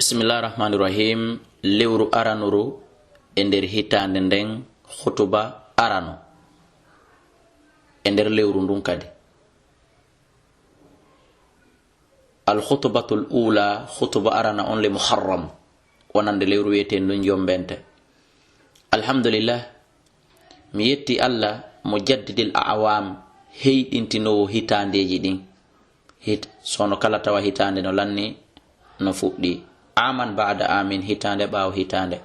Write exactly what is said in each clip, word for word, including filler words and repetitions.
Bismillah rahmani rahim. Lewru aranuru e nder hitaande nden, khutuba arano e nder lewru ndun kadi. Al khutubatul ula, khutuba arana on le Muharram, wonande lewru wi'eteendu Jombente. Alhamdulillah, mi yetti Allah, mujaddidil a'wam, heyɗintinoowo hitaandeeji ɗin. Hit-, sono kala tawa hitaande no lanni, no fuɗɗi. Aman ba'da amin, hitaande ɓaawo hitaande.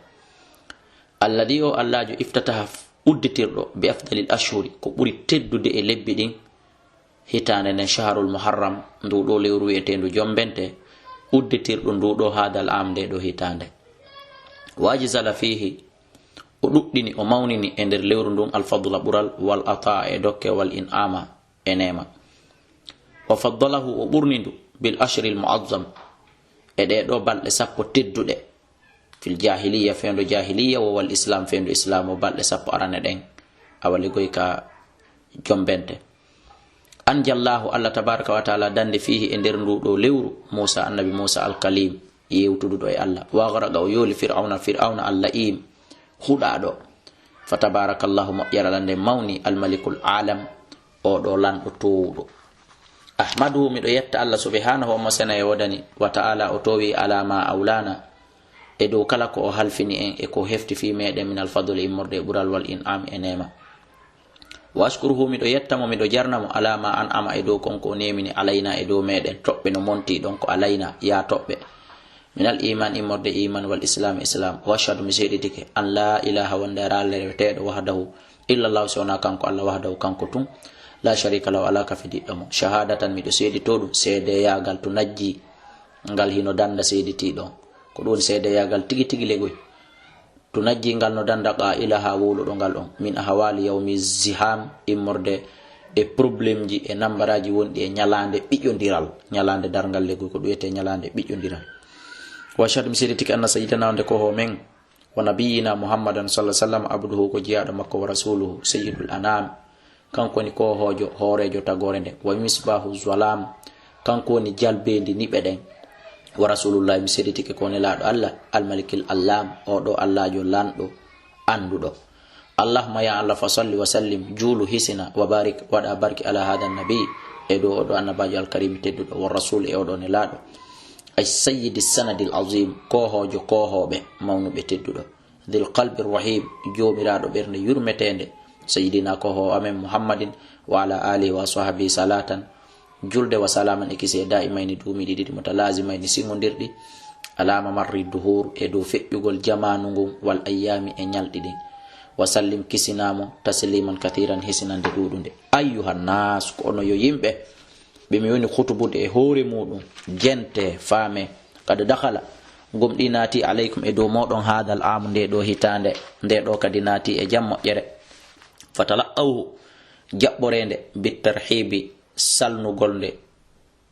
Alladi o Allaajo iftataha f-, udditirɗo bi afdalil ashhuri, ko ɓuri teddude e lebbi ɗin. Hitaande nden, shahrul Muharram, ndu ɗo lewru wi'eteendu Jombente, udditirɗo ndu ɗo haadal am nde ɗo hitaande. Wa ajzala fihi, o ɗuɗɗini, o mawnini e nder lewru ndun alfadla ɓural, wal ata e dokke, wal in'ama e neema. Wa faddalahu, o ɓurni ndu, bil ashril mu'azzam, e ɗe ɗo balɗe sappo tedduɗe, fil jahiliya, fewndo jahiliya, wo wal islam, fewndo islam, o balɗe sappo arane ɗen, a wali goy ka Jombente. An jallahu, Allah tabaraka wa taala dande fihi e nder ndu ɗo lewru, Musa, annabi Musa al-Kalim, yewtuduɗo e Allah. Wa aghraqa, o yoli Fir'auna, Fir'auna al-la'im, huɗaɗo. Fa tabarakallahu, moƴƴere Allah nden mawni, al-malikul alam, o ɗo lanɗo towuɗo. Ahmaduhu, miɗo yetta Allah subhanahu wa ta'ala, o wodani wa ta'ala, o towi ala ma aulana, e dow kala ko o halfini en e ko hefti fi meɗen min al-fadli, immorde e ɓural, wal in'am e neema. Wa ashkuruhu, miɗo yetta mo, miɗo jarna mo, ala ma an'ama, e dow kon ko o nemini, alayna, e dow meɗen, toɓɓe no monti ɗon ko alayna, ya toɓɓe. Min al iman, immorde iman, wal islam, islam. Wa ashhadu, mi seeditike, an la ilaha, wonde alaa reweteeɗo, wahdahu, illa Allah, si wonaa kanko Allah, wahdahu, kanko tun, la sharika lahu, alaa ka fidiɗɗo mo. Shahadatan, miɗo seedito ɗum, seedeyagal to najji, ngal hino danda seeditiiɗo. Ko ɗum woni seedeyagal tigi tigi legoy. To najji ngal no danda qaa'ilaha, wowluɗo ngal on. Min ahwali yawmi ziham, immorde e problemji e nambaraji wonɗi e ñalaande ɓiƴƴondiral. Ñalaande darngal legoy ko ɗum wiyetee ñalaande ɓiƴƴondiral. Wa ashhadu, mi seeditike, anna sayyidana, wonde ko ho men, wa nabiyyina Muhammadan sallallahu alaihi wasallam, abduhu, ko jiyaaɗo makko, wa rasuluhu, sayyidul anam. Kanko woni koohoojo, hooreejo tagoore nden. Wa misbahu zalam, kanko woni jalbeendi niɓe ɗen. Wa rasulullahi, mi seeditike ko nelaaɗo Allah, almalikil allam, o ɗo Allaajo lanɗo, annduɗo. Allahumma, ya Allah, fa salli wa sallim, juulu, hisina, wa barik, waɗa barki, ala hada nabi, e dow o ɗo annabaajo alkarimi tedduɗo, wa rasul, e o ɗo nelaaɗo. Ay sayyidi sanadil azim, koohoojo koohooɓe, mawnuɓe tedduɗo. Dhil qalbi rahim, joomiraaɗo ɓernde yurmeteende, sayyidina ko ho amen Muhammadin, wa ala alihi wa sahbihi salatan, julde wa salaman e kise daimayni duumiiɗi ɗiɗi mutalazimayni siŋondirɗi, alama marri duhur e dow feƴƴugol jamaanu ngun wal ayyami e ñalɗi ɗin. Wa sallim kisinamo tasliman kathiran hisinande ɗuuɗunde. Ayyuhan nas, ko ono yo yimɓe, ɓe mi woni hutubude e hoore muɗum, jente, faame, kad dakhala, gomɗi naati alaykum e dow moɗon haadal aamu nde ɗo hitaande, nde ɗo kadi naati e jam moƴƴere. Fatalaqqawhu, jaɓɓorende, bittarhibi, salnugol nde,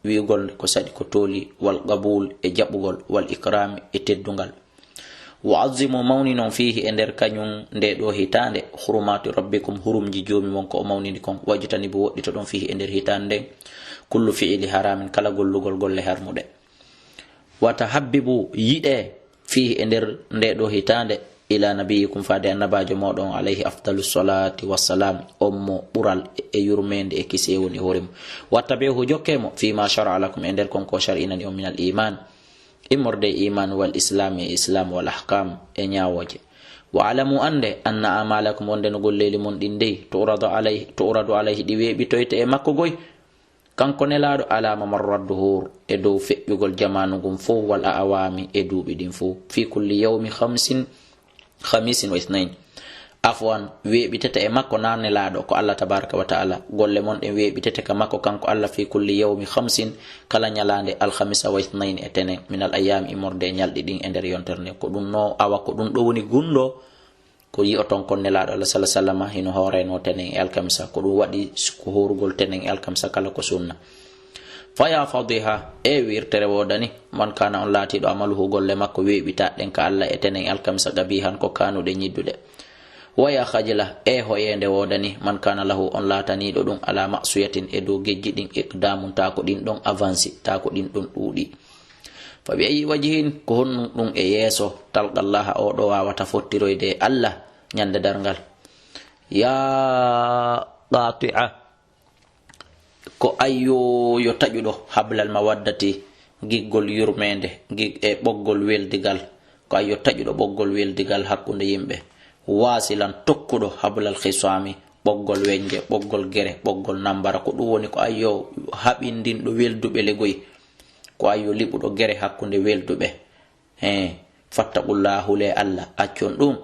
wi'ugol nde ko saɗi ko tooli, wal qabul e jaɓugol, wal ikrami e teddungal. Wa azzimu, mawninon, fihi, e nder kañum nde ɗo hitaande, hurumati rabbikum, hurumji joomi mon ko o mawnini kon, wajtanibu, woɗɗitoɗon, fihi, e nder hitaande nden, kullu fi'li haramin, kala gollugol golle harmuɗe. Wa tahabbibu, yiɗe, fihi, e nder nde ɗo hitaande, ila nabiyikum, faade annabaajo moɗon, alayhi afdalu salati wassalam, on mo ɓural e yurmeende e kise woni hoore mum. Wattabi'uhu, jokke mo, fima shara'a lakum, e nder kon ko shar'inani on, minal iman, immorde e iman, wal islam e islam, wal ahkam e ñaawooje. Wa alamu, annde, anna amalakum, wonde no golleeli mon ɗin dey, tu'radu alayhi, tu'radu alayhi, ɗi weeɓitoyte e makko goy. Kanko nelaaɗo, alama marra duhur, e dow feƴƴugol jamaanu ngun fow, wal a'awami, e duuɓi ɗin fow, fi kulli yawmi khamsin, khamisin wa ithnain. Afwan, weeɓitete e makko na nelaaɗo, ko Allah tabaraka wa ta'ala. Golle mon ɗen weeɓitete ka makko kanko Allah, fi kulli yawmi khamsin, kala ñalaande alkhamisa wa ithnain e tenen, minal ayyami, immorde e ñalɗi ɗin e nder yontere nden. Ko ɗum no, awa ko ɗum ɗo woni gunndo ko yi'oton kon nelaaɗo Allah sallallahu alaihi wasallam hino hooreno tenen e alkamisa. Ko ɗum waɗi ko hoorugol tenen e alkamisa kala ko sunna. Fa ya fadiha, e wirtere woodani, man kana on laatiiɗo amaluhu golle makko weeɓitaɗen ka Allah e tenen e alkamisa qabihan ko kanuɗe ñidduɗe. Wa ya khajla, e hoyeende woodani, man kana lahu on laataniiɗo ɗum ala ma'suyatin e dow gejji ɗin iqdamun taako ɗin ɗon avansi, taako ɗin ɗon ɗuuɗi. Fa bi ayyi wajhin, ko honɗum ɗum e yeeso, talqa Allaha, o ɗo waawata fottiroyde e Allah ñande darngal? Ya qati'a, ko ayyo yo taƴuɗo hablal mawaddati, giggol yurmeende, gig-, e ɓoggol weldigal. Ko ayyo taƴuɗo ɓoggol weldigal hakkunde yimɓe. Wasilan, tokkuɗo hablal khisami, ɓoggol weñje, ɓoggol gere, ɓoggol nambara. Ko ɗum woni ko ayyo haɓindinɗo welduɓe legoy. Ko ayyo liɓuɗo gere hakkunde welduɓe. He, fattaqullaha, hulee Allah, accon ɗum.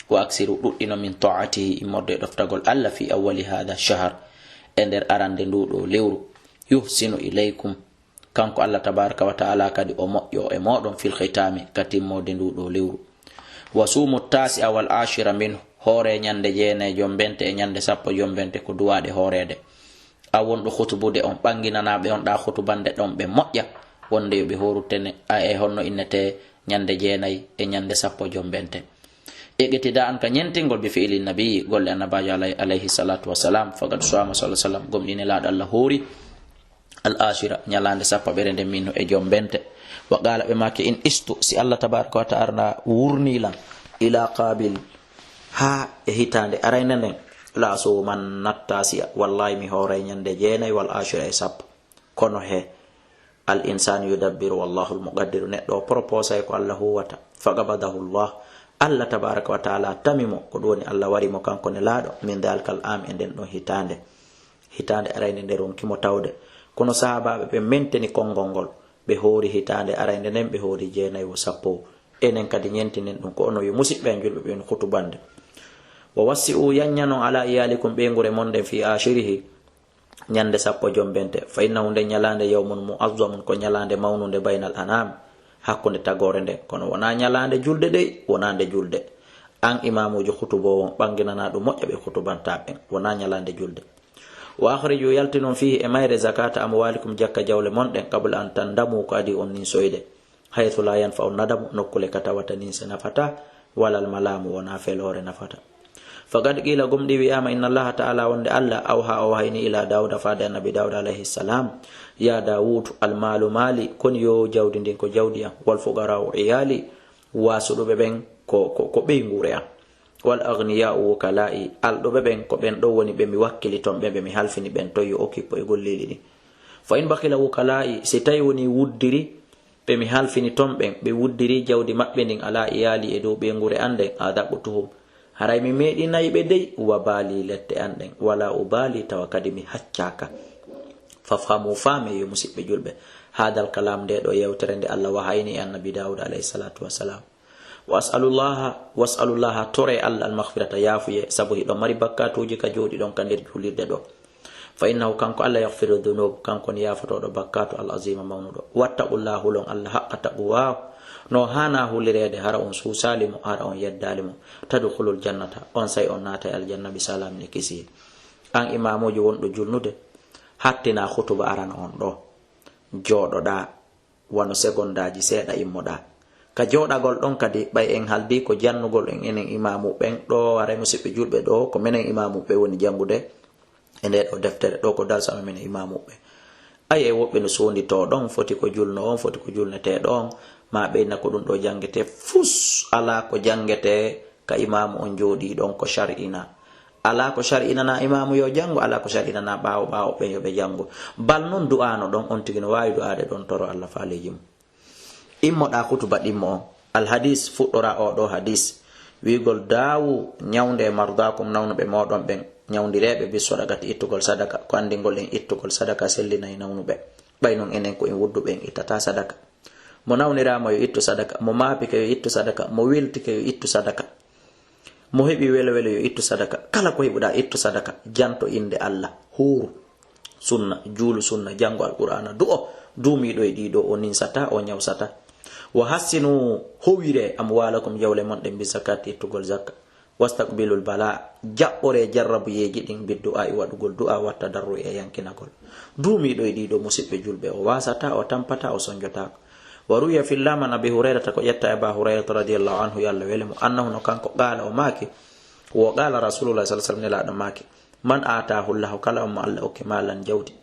Wa aksiru, ɗuɗɗino min ta'atihi, immorde e ɗoftagol Allah, fi awwali hada shahar, e nder arande ndu ɗo lewru. Yuhsinu ilaykum, kanko Allah tabaraka wa ta'ala kadi o moƴƴo e moɗon, fil khitami, ka timmode ndu ɗo lewru. Wa sumu tasi'a wal ashira minhu, hoore ñande jeenay jombente e ñande sappo jombente ko duwaɗe hooreede. A wonɗo hutubude on, ɓanginanaɓe on ɗa hutubande ɗon ɓe moƴƴa, wonde yo ɓe horutene, a e honno innete ñande jeenay e ñande sappo jombente. Iqtida'an, ka ñentingol, bi fi'li nabi, golle annabajo alay-, alayhi salatu wassalam, faqad sama sallallahu alaihi wasallam, gomɗine laaɗo Allah hoori al ashira, ñalande sappo ɓere nden minhu e jombente. Wa qala, ɓe maaki, in istu, si Allah tabaraka wa ta'ala wurni lan, ila qabil, ha e hitande arayne nden, la asuman nattasi'a, wallahi mi hooray ñande jeenay wal ashira e sappo. Kono he, al insanu yudabbiru wallahu al muqaddiru, neɗɗo o proposay ko Allah huwata. Faqabadahu Allah, Allah tabaraka wa ta'ala tami mo, ko ɗum woni Allah wari mo kanko ne laaɗo, min dhalika al am, e nden ɗon hitande. Hitande arayne nde ronki mo tawde. Kono sahabaɓe ɓe menteni konngol ngol. Ɓe hoori hitande arayne nden, ɓe hoori jeenay wo sappo. Enen kadi ñentinen ɗum ko ono yo musidɓe en julɓe ɓe en hutubande. Wa wassi'u, yanñanon ala iyalikum, ɓeynguure mon nden, fi ashirihi, ñande sappo jombente. Fa innahu, nden ñalande, yawmun mu'azzamun, ko ñalande mawnunde, baynal anam, hakkunde tagore nden. Kono wona ñalande julde dey, wona nde julde. An imamujo hutubowo, ɓanginana ɗum moƴƴa ɓe hutubanta ɓen. Wona ñalande julde. Wa akhriju, yaltinon, fihi, e mayre, zakata amwalikum, jakka jawle mon ɗen, qabla an tandamu, ko adi on ninsoyde. Haythu la yanfa'u nadamu, nokkule ka tawata ninse nafata, walal malamu, wona feloore nafata. Faqad qila, gomɗi wi'ama, inna Allaha ta'ala, wonde Allah, awha, o wahayni, ila Dawuda, faade annabi Dawuda alayhi salam, ya Dawud, al malu mali, kon yo jawdi ndin ko jawdi am, wal fuqara'u iyali, wasuɗuɓe ɓen ko, ko, ko ɓeynguure am. Wal aghniya'u wukala'i, alɗuɓe ɓen ko ɓen ɗo woni ɓe mi wakkili ton ɓen, ɓe mi halfini ɓen ton yo occupé e golleeli ɗin. Fa in bakhila wukala'i, si tawi woni wuddiri ɓe mi halfini ton ɓen, ɓe wuddiri jawdi maɓɓe ndin ala iyali e dow ɓeynguure an nden, adaqtuhum, haray mi meeɗinay ɓe dey, wa bali, lette an ɗen, wala ubali, tawa kadi mi haccaka. Fafhamu, faame yo musidɓe julɓe, hadal kalam, nde ɗo yewtere nde Allah wahayni e annabi Dawuda alayhi salatu wassalam. Was'alullaha, was'alullaha, tore Allah almaghfirata, yaafuye, sabu hiɗon mari bakkatuuji ka jooɗiɗon ka nder juulirde ɗo. Fa innahu, kanko Allah, yaghfiru dhunub, kanko on yaafotooɗo bakkatu, al azima, mawnuɗo. Wattaqullaha, hulon Allah, haqqa taqwahu, no haana hulireede, hara on suusaali mo, hara on yeddaali mo. Tadkhulul jannata, on say on naatay aljanna, bi salamin, e kisiyee. An imamuujo wonɗo julnude, hattina khutuba arano on ɗo. Jooɗoɗaa wano segondaaji seeɗa, immoɗaa. Ka jooɗagol ɗon kadi, ɓay en haldi ko jannugol en enen imaamu ɓen ɗo, haray musidɓe julɓe, ɗo ko menen imaamu ɓe woni janngude e nde ɗo deftere, ɗo ko darsa men imaamu ɓe. Ay, e woɓɓe no soonditoo ɗon, foti ko julno on, foti ko julnetee ɗon, ma ɓeyna ko ɗum ɗo janngete, fus alaa ko janngete ka imaamu on jooɗii ɗon ko shar'ina. Alaa ko shar'inana imaamu yo janngu, alaa ko shar'inana ɓaawo ɓaawo ɓen yo ɓe janngu. Bal non du'aano ɗon, on tigi no waawi du'aade ɗon, toro Allah faaleeji mum. Immoɗaa khutuba ɗimmo on. Al hadis, fuɗɗora oo ɗoo hadis. Wi'ugol, daawu ñawnde mardaakum, nawnuɓe mooɗon ɓen, ñawndireeɓe, bis sadaqati, ittugol sadaka, ko anndingol en ittugol sadaka sellinay nawnuɓe. Ɓay non enen ko en wudduɓe, en ittataa sadaka. Mo nawniraama yo ittu sadaka, mo maapike yo ittu sadaka, mo weltike yo ittu sadaka. Mo heɓi welo welo yo ittu sadaka. Kala ko heɓuɗaa, ittu sadaka. Janto innde Allah. Huuru. Sunna, juulu sunna, janngo Alqur'aana, du'o. Duumiiɗo e ɗii ɗoo, o ninsataa, o ñawsataa. Wa hassinu, howire, amwaalakum, jawle mon ɗen, bi zakati, ittugol zakka. Wastaqbilul bala, jaɓɓore jarrabuyeeji ɗin, bi du'aa'i, waɗugol du'aa, wa tadarru'i, e yankinagol. Duumiiɗo e ɗii ɗoo, musiɓɓe julɓe, o waasataa, o tampataa, o sonjotaako. Wa ruwiya fil laman Abi Hurayrata, ko ƴetta e Aba Hurayrata radiyallahu anhu, yo Allah wele mo, annahu, no kanko, qaala, o maaki, wo qaala Rasulullah sallallahu alaihi wasallam, Nelaaɗo maaki, man aataahu Allahu, kala on mo Allah okki maalan jawdi,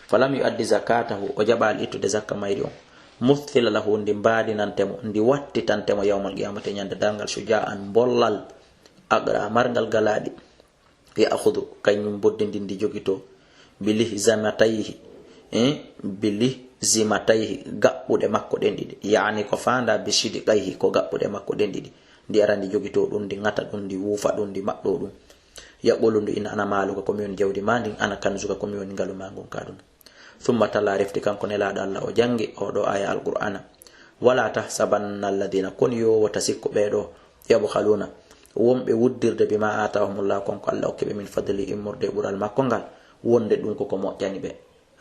falam yu'addi zakatahu, o jaɓaali ittude zakka mayri on, مثل له, ndi mbaadinante mo, ndi wattitante mo يوم القيامة, ñande darngal, شجاعا, mbollal, أقرى, marngal galaaɗi, يأخذ, kañum mboddi ndin ndi jogitoo, بلحزمتيه, eh, بلحزمتيه, gaɓɓuɗe makko ɗen ɗiɗi, يعني ko faandaa, بشدقيه, ko gaɓɓuɗe makko ɗen ɗiɗi, ndi ara ndi jogitoo ɗum, ndi ŋata ɗum, ndi wuufa ɗum, ndi maɗɗoo ɗum. يقول, ndu inna, أنا مالك, ko mi woni jawdi maa ndin, أنا كنزك, ko mi woni ngalu maa ngun ka aduna. ثم تلا, refti kanko Nelaaɗo Alla o janngi oo ɗoo aaya Alqur'aana: ولا تحسبن الذين, kono yo wota sikku ɓee ɗoo, يبخلون, wonɓe wuddirde, بما آتاهم الله, kon ko Alla okki ɓe, من فضله, immorde e ɓural makko ngal, wonde ɗum ko ko moƴƴani ɓe,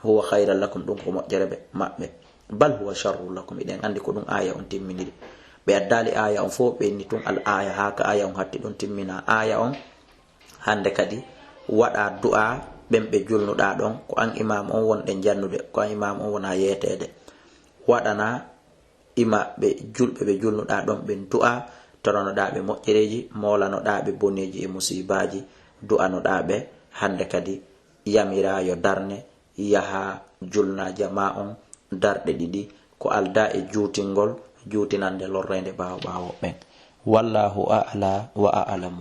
هو خيرا لكم, ɗum ko moƴƴere ɓe, maɓɓe, بل هو شر لكم, hiɗen anndi ko ɗum aaya on timminiri. Ɓe addaali aaya on fow, ɓe inni tun al aaya, haa ka aaya on hatti ɗon timminaa. Aaya on hannde kadi waɗaa du'aa ɓen ɓe julnuɗaa ɗon, ko an imaamu on wonɗen jannude, ko an imaamu on wonaa yeeteede. Waɗanaa imaaɓe julɓe ɓe julnuɗaa ɗon ɓen du'aa, toranoɗaa ɓe moƴƴereeji, moolanoɗaa ɓe boneeji e musiibaaji, du'anoɗaa ɓe. Hannde kadi yamiraa yo darne, yahaa julnaa jamaa on darɗe ɗiɗi, ko aldaa e juutingol, juutinande lorreende ɓaawo ɓaawo ɓen. والله أعلى وأعلم.